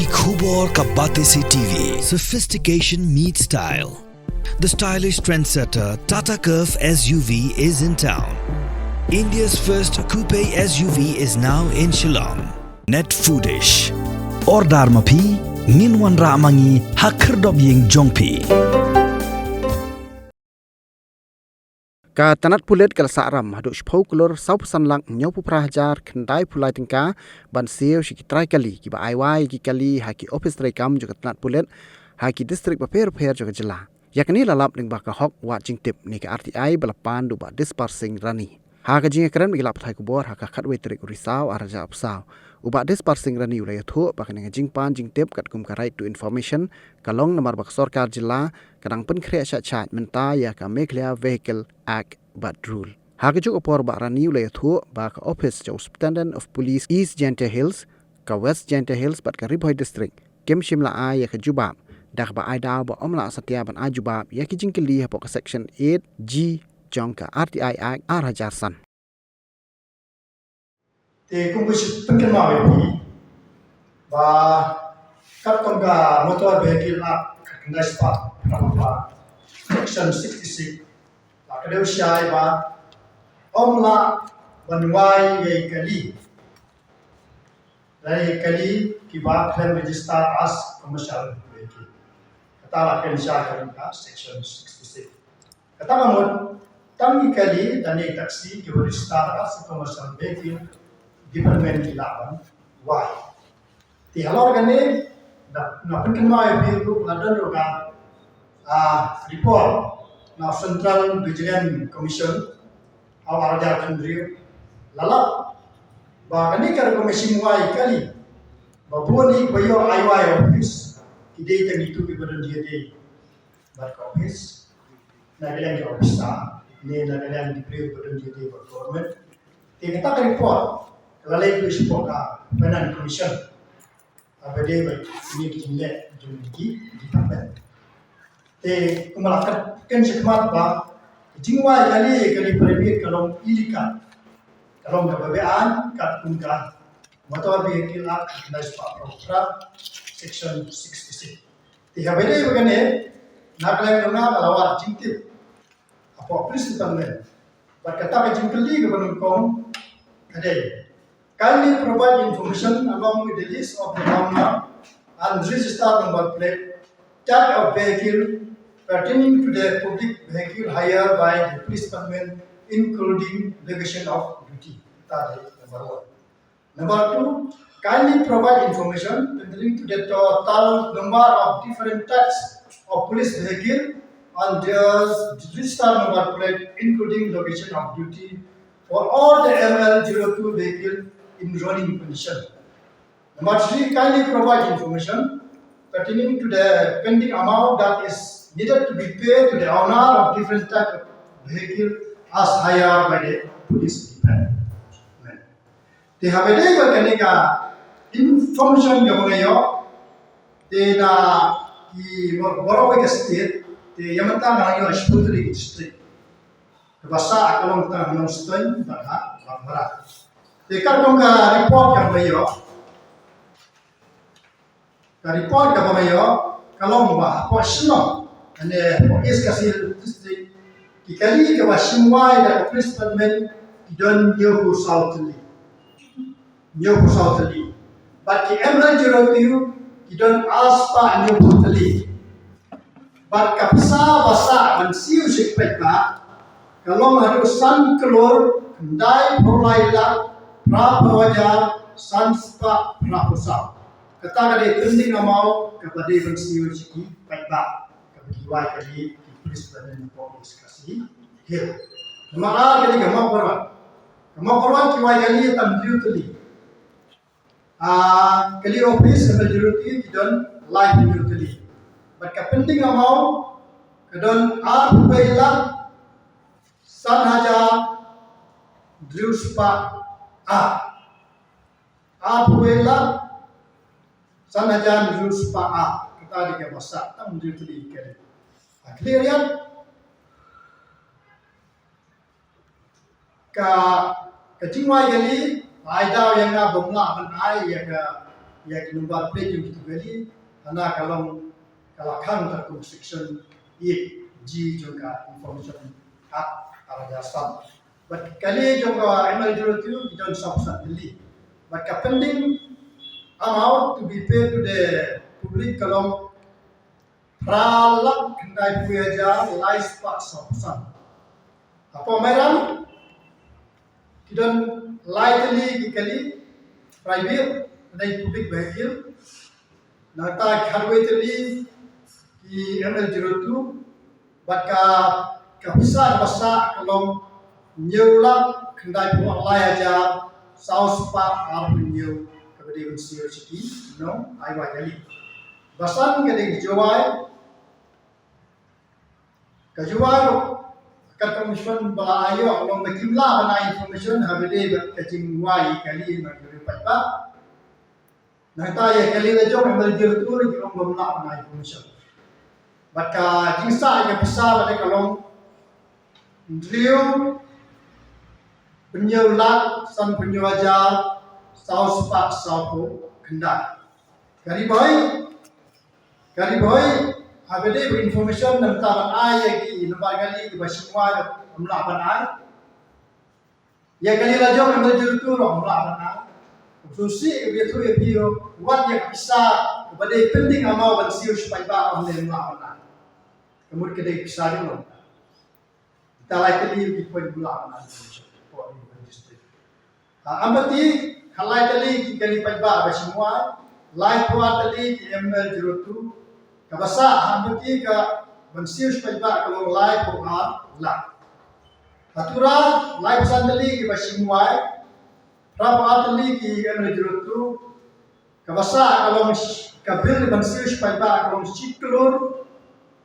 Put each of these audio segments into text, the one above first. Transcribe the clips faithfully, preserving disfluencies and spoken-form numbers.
Khubor ka Batesi T V. Sophistication meets style. The stylish trendsetter Tata Curvv S U V is in town. India's first coupe S U V is now in Shillong. Net Foodish. Order ma phi, ngin wanrah ma ngi ha khyrdop ïing jong phi. Ka tnat pulit ka la sah ram haduh shiphew klur sawphew san lak hynñiewphew phra hajar khyndai phew lai tyngka ban siew sha ki trai kali kiba ai wai ki kali ha ki ophis treikam jong ka tnat pulit ha ki distrik bapher bapher jong ka jylla. Ïa kane la lap lyngba ka hok wad jingtip ne ka R T I ba la pan da u Bah Dispar Singh Rani. Ha ka jingïakren bad ki lad pathai khubor ha ka khatwei tarik u Risaw arhajar arphew saw, u Bah Dispar Singh Rani u la ïathuh ba kane ka jingpan jingtip katkum ka Right to Information ka long namar ba ka sorkar jylla ka dang pynkhreh shah shait mynta ïa ka Meghalaya Vehicle Act bad Rule. Ha kajuh ka por u Bah Rani u la ïathuh ba ka ophis jong u Superintendent of Police East Jaintia Hills, ka West Jaintia Hills bad ka Ri Bhoi District kim shym la ai ïa ka jubab, da kaba ai daw ba ym lah satia ban ai jubab ïa ki jingkylli hapoh ka Section eight G jong ka R T I Act arhajar san. Te kum ka shi pynkynmaw ïa phi ba katkum ka Motor Vehicle Act khatkhyndai spah phra phew phra, Section sixty-six, la kdew shai ba ym lah ban wai ïa ki kali, ïa ki kali kiba khlem register as commercial vehicle. Kata la kren shai ha ka Section sixty-six. Kata ka mut, tang ki kali, tang ki taxi kiba register as a commercial vehicle, department ki lah ban wai. Te halor kane, nga, nga pynkynmaw ïa phi ruh, la don ruh ka, ah, report na Central Vigilance Commission ha u arhajar khyndai, la lap ba kane ka rukom shim wai kali ba bun hi ba ïoh ai wai office, ki dei tang kitu kiba don jingïadei bad ka office, na ka liang ka officer ne na ka liang ki briew ba don jingïadei bad government. Te kata ka report ka la leit shapoh ka Finance Commission, haba dei ba kine ki jingleh jong ki department. Te kumba la kren, kren shakhmat ba ka jingwai kali, kali private ka long illegal, ka long kaba beaiñ katkum ka Motor Vehicle Act khatkhyndai spah phra phew phra, Section sixty-six. Te haba dei ba kane, na ka liang jong nga ka la wad jingtip hapoh police department. Bad kata ka jingkylli kaba nyngkong ka dei, kindly provide information along with the list of the owner and registered number plate, type of vehicle pertaining to the public vehicle hire by the police department, including location of duty. Kata dei number one. Number two, kindly provide information pertaining to the total number of different types of police vehicle and their register number plate, including location of duty, for all the M L zero two vehicle in running condition. Number three, kindly provide information pertaining to the pending amount that is needed to be paid to the owner of different type of vehicle as hired by the police department. Te haba dei ba kane ka information kaba nga ïoh, te na ki baroh kawei ka state, te ïa mynta nga ïoh shiphew tylli ki district. Kaba sah ka long tang ha Nongstoiñ bad ha Bamra. Te katkum ka report kaba nga ïoh, ka report kaba nga ïoh ka long ba hapoh Shillong, ne hapoh East Khasi Hills District, ki kali kiba shim wai da ka police department ki don hynñiewphew saw tylli. Hynñiewphew saw tylli. Bad ki M L zero two ki don arspah hynñiewphew tylli. Bad ka pisa ba sah ban siew sha ki paidbah ka long haduh san klur khyndai phew lai lak phra phew hajar san spah phra phew saw. Kata ka dei pending amount kaba dei ban siew sha ki paidbah, kaba ki wai kali, ki police ba don hapoh East Khasi Hills. Namar ar kali ka Mawkyrwat. Ka Mawkyrwat ki wai kali tang hynriew tylli. Ah, kali office, M L zero two ki don laiphew hynriew tylli. Bad ka pending amount ka don arphew wei lak san hajar hynriew spah ar. Arphew wei lak san hajar hynriew spah ar. Kata dei kaba sah tang hynriew tylli kali. Ah, kali riat ka, ka jingwai kali, ai daw ïa nga ba ym lah ban ai ïa ka ïa ki number plate jong kitu ki kali, hana ka long ka la khang ha kum section eight G jong ka Information Act ar hajar san. Bad ki kali jong ka M L zero two ki don sawphew san tylli. Bad ka pending amount to be paid to the public ka long phra lak khyndai phew hajar lai spah sawphew san. Hapoh Mairang ki don lai tylli ki kali private, khyndai public vehicle. Nangta ki khatwei tylli ki M L zero two, bad ka, ka pisa kaba sah ka long hynñiew lak khyndai phew lai hajar saw spah arphew hynñiew, kaba dei ban siew sha ki nong ai wai kali. Ba san ka dei ka Jowai, ka Jowai ruh, kat ka information ba la ai ïoh, long ba kim lah ban ai information ha ba dei bad ka jingwai kali na ka ri paidbah. Nangta ïa ka kali la jong M L zero two ruh ki ong bym lah ban ai information. Bad ka jingsah ïa ka pisa bad ka long hynriew phew hynñiew lak san phew hynñiew hajar saw spah saw phew khyndai. Ka Ri Bhoi, ka Ri Bhoi, ha ba dei ba information nangta ban ai ïa ki number kali kiba shim wai bym lah ban ai. Ïa kali la jong M L zero two ruh ym lah ban ai. Sngewsih ïa phi, ïa phi, wat ïa ka pisa kaba dei pending amount ban siew sha paidbah ruh ym lah ban ai. Ka mut ka dei pisa jong ngi. Kita lai tylli ki point ym lah ban ai. Ha Ampati, khatlai tylli ki kali paidbah ba shim wai, laiphew ar tylli ki M L zero two, kaba sah ha Ampati ka ban siew sha paidbah ka long laiphew ar lak. Ha Tura, laiphew san tylli kiba shim wai, phraphew ar tylli ki M L zero two, kaba sah ka long sh-, ka bill ban siew sha paidbah ka long shi klur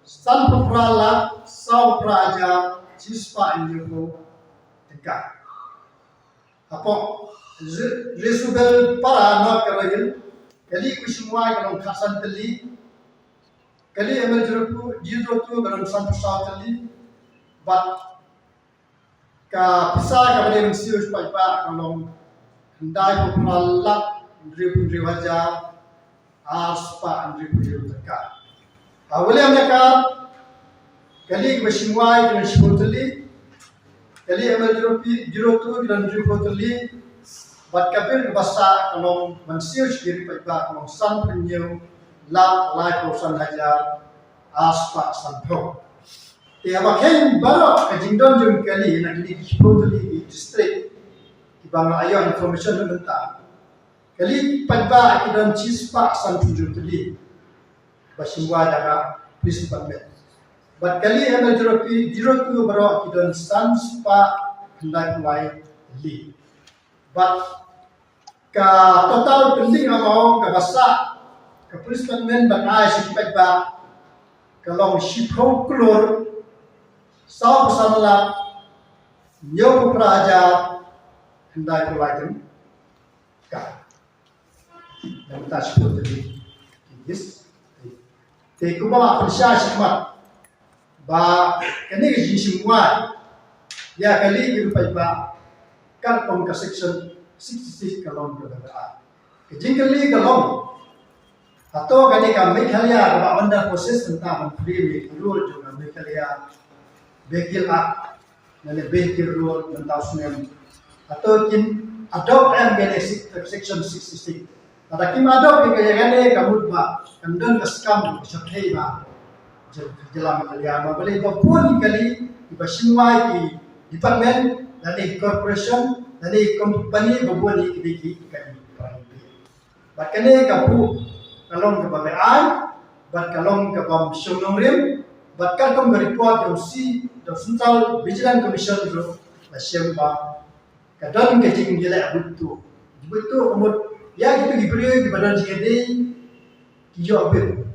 sanphew phra lak sawphew phra hajar shispah hynñiewphew tyngka. Hapoh Re-, Resubelpara North Garo Hills, kali kiba shim wai ka long khatsan tylli, kali M L zero two, zero two ka long sanphew saw tylli, bad ka pisa kaba dei ban siew sha paidbah ka long hyndaiphew phra lak hynriewphew hynriew hajar arspah hynriewphew hynriew tyngka. Ha Williamnakar, kali kiba shim wai ka long shiphew tylli, kali M L zero two, zero two ka long hynriewphew tylli, bad ka bill kaba sah ka long ban siew sha ki ri paidbah ka long sanphew hynñiew lak laiphew san hajar arspah sanphew. Te haba kheiñ baroh ka jingdon jong kali na kine ki shiphew tylli ki district kiba nga ïoh information na mynta, kali paidbah ki don shispah sanphew hynriew tylli ba shim wai da ka police department. Bad kali M L zero two, zero two baroh ki don sanspah khyndai phew wai tylli. Bad ka total pending amount kaba sah ka police department ban ai sha ki paidbah ka long shiphew klur sawphew san lak hynñiewphew phra hajar khyndai phew wai tyngka. Nangta shiphew tylli ki district. Te kumba la pynshai shakhmat ba kane ka jingshim wai ïa kali ki ri paidbah katkum ka section sixty-six ka long kaba ai. Ka jingkylli ka long, hato kane ka Meghalaya kaba under process mynta ban free ïa ki rule jong ka Meghalaya Vehicle Act, lane Vehicle Rule mynta u snem, hato kin adopt em kane six-, section sixty-six? Lada kim adopt ïa kane ka mut ba kan don ka skam ka shyrkhei ba jylla Meghalaya, ma balei ba bun ki kali kiba shim wai ki department lane ki corporation lane ki company ba bun ki dei ki kali private. Bad kane ka buh ka long kaba beaiñ, bad ka long kaba ym shym nongrim, bad katkum ka report jong C, jong Central Vigilance Commission ruh la shem ba ka don ka jingïaleh buit tuh. Buit tuh ka mut ïa kitu ki briew kiba don jingïadei ki ïoh bill.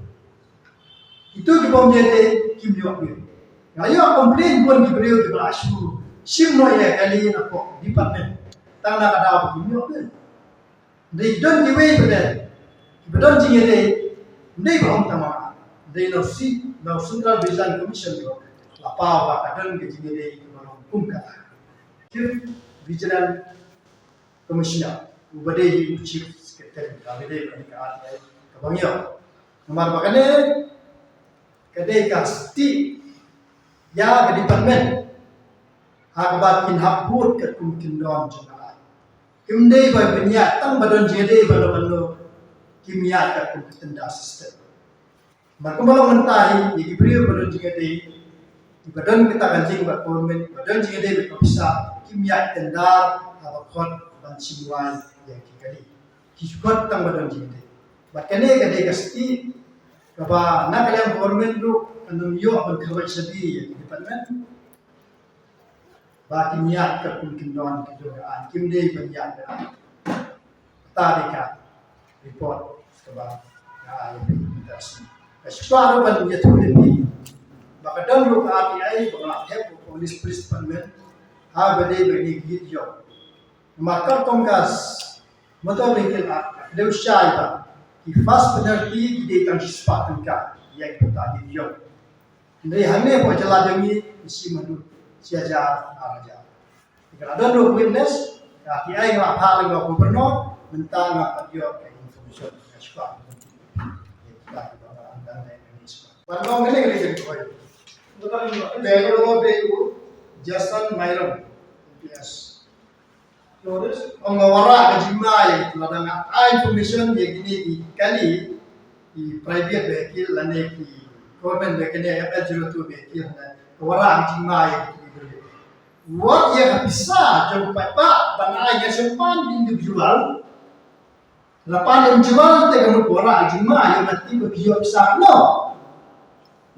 Kitu ki bym ïadei kim ïoh bill. Nga ïoh complain bun ki briew kiba la shu shim noh ïa kali na pdeng department tang na ka daw ba kim ïoh bill. Dei don kiwei pat kiba don jingïadei, dei ba ong tang ma, dei na u C, na u Central Vigilance Commission ruh la paw ba ka don ka jingïadei kiba long kum kata. Chief Vigilance Commissioner uba dei u Chief Ka dei ka R T I ka bang ïa. Namar ba kane ka dei ka stieh ïa ka department ha kaba kin hap bud katkum ki kyndon jong ka aiñ. Kim dei ba pynïaid tang ba don jingïadei bad bad no, kim ïaid katkum ka tender system. Namar kumba long mynta hi, ïa ki briew ba don jingïadei, kiba don kita ka link bad government, ba don jingïadei bad ka pisa, kim ïaid tender haba khot ban shim wai ïa ki kali. Ki khot tang ba don jingïadei. Bad kane ka dei ka stieh kaba na ka liang government ruh kan ym ïoh ban kyrpad shabi ïa ki department ba kin ïaid katkum ki kyndon ki jong ka aiñ, kim dei ban ïaid. Kata dei ka report kaba nga ai ïa phi mynta ka sngi. Nga sngewbha ruh ban ïathuh ïa phi ba ka don ruh ka R T I ba nga la thep ruh ha u Police Department ha ba dei ba ngi ïoh. Namar katkum ka Motor Vehicle Act ka dei u shai ba ki first penalty ki dei tang shispah tyngka ïa ki bynta ki ïoh. Hynrei hangne hapoh jylla jong ngi, ngi shim haduh shi hajar, ar hajar. Nga la don ruh witness, ka R T I nga la phah lyngba u Governor, mynta nga pat ïoh ka information, nga shu kwah. Ban long kane ka dei ka dei. Pero lo be u Jason Myron, M P S. Ong nga wanrah ka jingma ïa ki, lada nga ai information ïa kine ki kali, ki private vehicle lane ki government vehicle, F L zero two vehicle, nga wanrah ka jingma ïa ki. Wat ïa ka pisa jong paidbah ban ai ïa sha u pan individual. La pan individual te ka mut wanrah ka jingma ïa ka, te ba ki ïoh pisa no.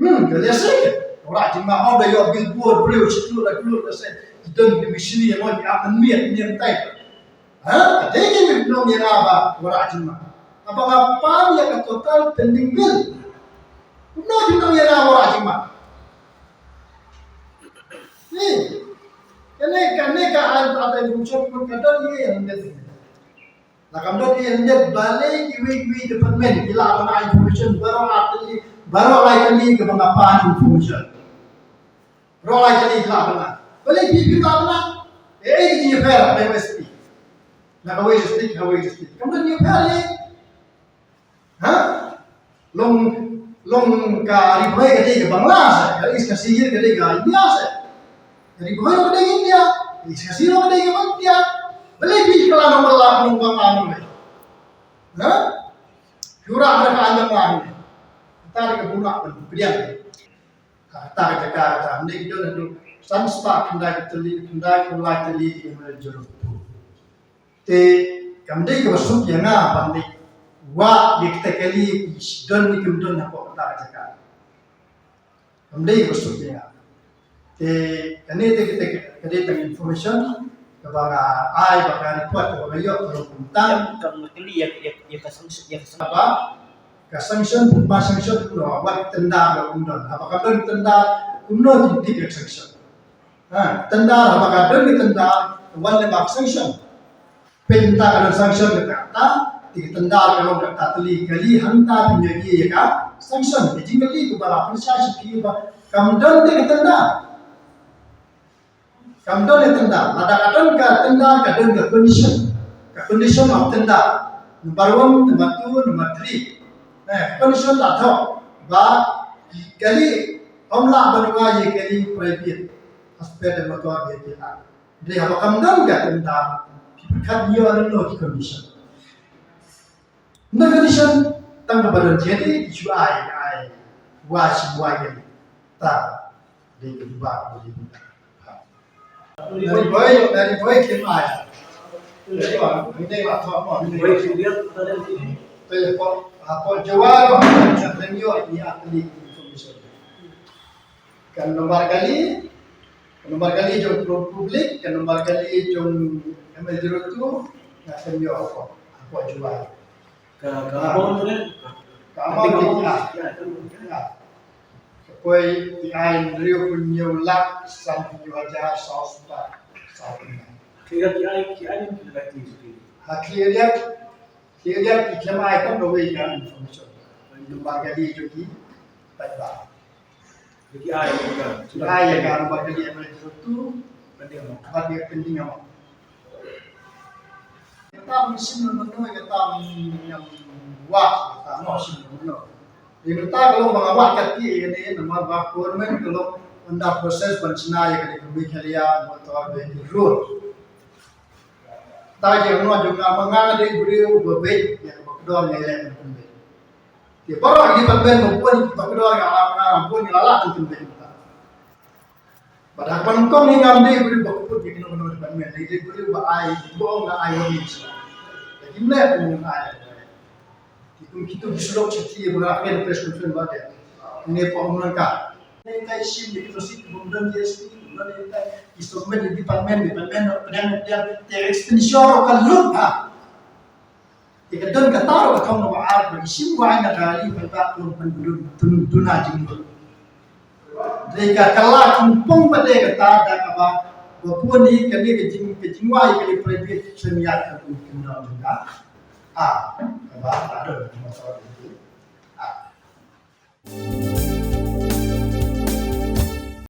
Hmm, ka lehse ka wanrah jingma, oh, da ïoh billboard briew shi klur ar klur, lehse ki don ki machine ïa, mo, ki ap mynmiet mynmiet tai. Ha, ka dei ki nongïarap ba wanrah jingma. Haba nga pan ïa ka total pending bill, kumno ki nongïarap wanrah jingma? Ni, kane, kane ka ai, ai bun jong ka don ïa ïa. La kam don ïa, balei kiwei kiwei department ki lah ban ai information baroh lai tylli, baroh lai tylli kaba nga pan information. Baroh lai tylli ki lah ban ai. Balei phi phi lah ban ai? Eh, eh, ki jingïapher na U S P. Na kawei district ha kawei district. Kam don jingïapher lei. Ha? Long, long ka Ri Bhoi ka dei ka Bangla seh, ka East Khasi Hills ka dei ka India seh. Ka Ri Bhoi ka dei ka India, ka East Khasi Hills ka dei ka India. Balei phi kylla nong Bangla, nong Bangla nong lei? Ha? Phi wanrah ka aiñ Bangla nong lei? Kata dei ka burom ban pdiang. Kata ka jaka kata, mynta ki don haduh san spah khyndai tylli, khyndai phew lai tylli ki MLA jong u. Te kam dei kaba suk ïa nga ban leit wad ïa kita ki kali ki don ne kim don hapoh kata ka jaka. Kam dei kaba suk ïa nga. Te kane te kita ka dei tang information kaba nga ai, ba ka report kaba nga ïoh ka long kumta. Kam kali ïa, ïa, ïa ka sanction, ïa ka sanction. Ba ka sanction, ba sanction kumno, wat tender ba kumno. Haba ka don tender kumno ki tip ïa ka sanction. Ha, tender, haba ka don ka tender, wan lem bad sanction. Pynta ka don sanction kata, te ka tender ka long kata tylli kali, hangta pynïoh ïa ka sanction. Ka jingkylli kaba la pynshai sha phi ba kam don te ka tender. Kam don te ka tender. Lada ka don ka tender, ka don ka condition. Ka condition of tender. Number one, number two, number three. Eh, condition la thoh ba kali, ym lah ban wai ïa kali private. As per the Motor Vehicle Act. Dei haba kam don ka tender, ki pyrkhat ïa lano ki condition. Na condition tang ba don jingïadei, ki shu ai, ai wai, shu wai kali. Ta dei ka jubab, dei ka jubab. Na Ri Bhoi, na Ri Bhoi kim ai. Dei ba, dei ba, thoh mo, dei ba. Te hapoh, hapoh Jowai ruh, sa kren ïa, ïa kali information. Ka nombar kali, ka nombar kali jong pro-, public, ka nombar kali jong M L zero two, nga send ïa hapoh, hapoh Jowai. Ka, ka amount ne? Ka amount ne? Ya, ya. Ka poi ki ai hynriewphew hynñiew lak sanphew hynñiew hajar saw spah saw phew. Ki ai, ki ai, ki ai, ki ai. Ha, ki ai, ki ai, ki khlem ai tang kawei ka information. Nombar kali jong ki paidbah. Ki ai ïa ka, ki ai ïa ka, ba ka dei MLA zero two, ba dei pending amount. Tam shim no no ka tam nyam wa ka no shim no no. Ïa kata ka long ba nga wad kati ïa kane namar ba government ka long under process ban shna ïa kane ka Meghalaya Motor Vehicle Rule. Ta ïa nga jong nga ma nga dei briew ba beit ïa ka ba kdor ïa leh ban beit. Te baroh ki department ba bun ki ba kdor ïa nga, nga bun ïa la lah ban beit. Ba da ban kong hi ngam dei briew ba kput ïa kino kino department, dei dei briew ba ai ba ong nga ai warning. Lakin ne pun ai. Ki kum kitu ki sulok siti ba nga kren press conference ba de. Ne pa ong nangka. Ne kai shim di kito sit bum don G S T, bum don di kai ki submit di department, department no pedang pedang te expenditure ka lut ha. Te ka don kata ruh ka thong number ar ba i shim wai na ka li pynta pun pyndun pynduna jingmut. Dei ka kala kungpung ba dei kata da kaba ba pun hi kane ka jing ka jingwai ka li private seminar ka pun kynda jingka. A kaba ta don ka motor.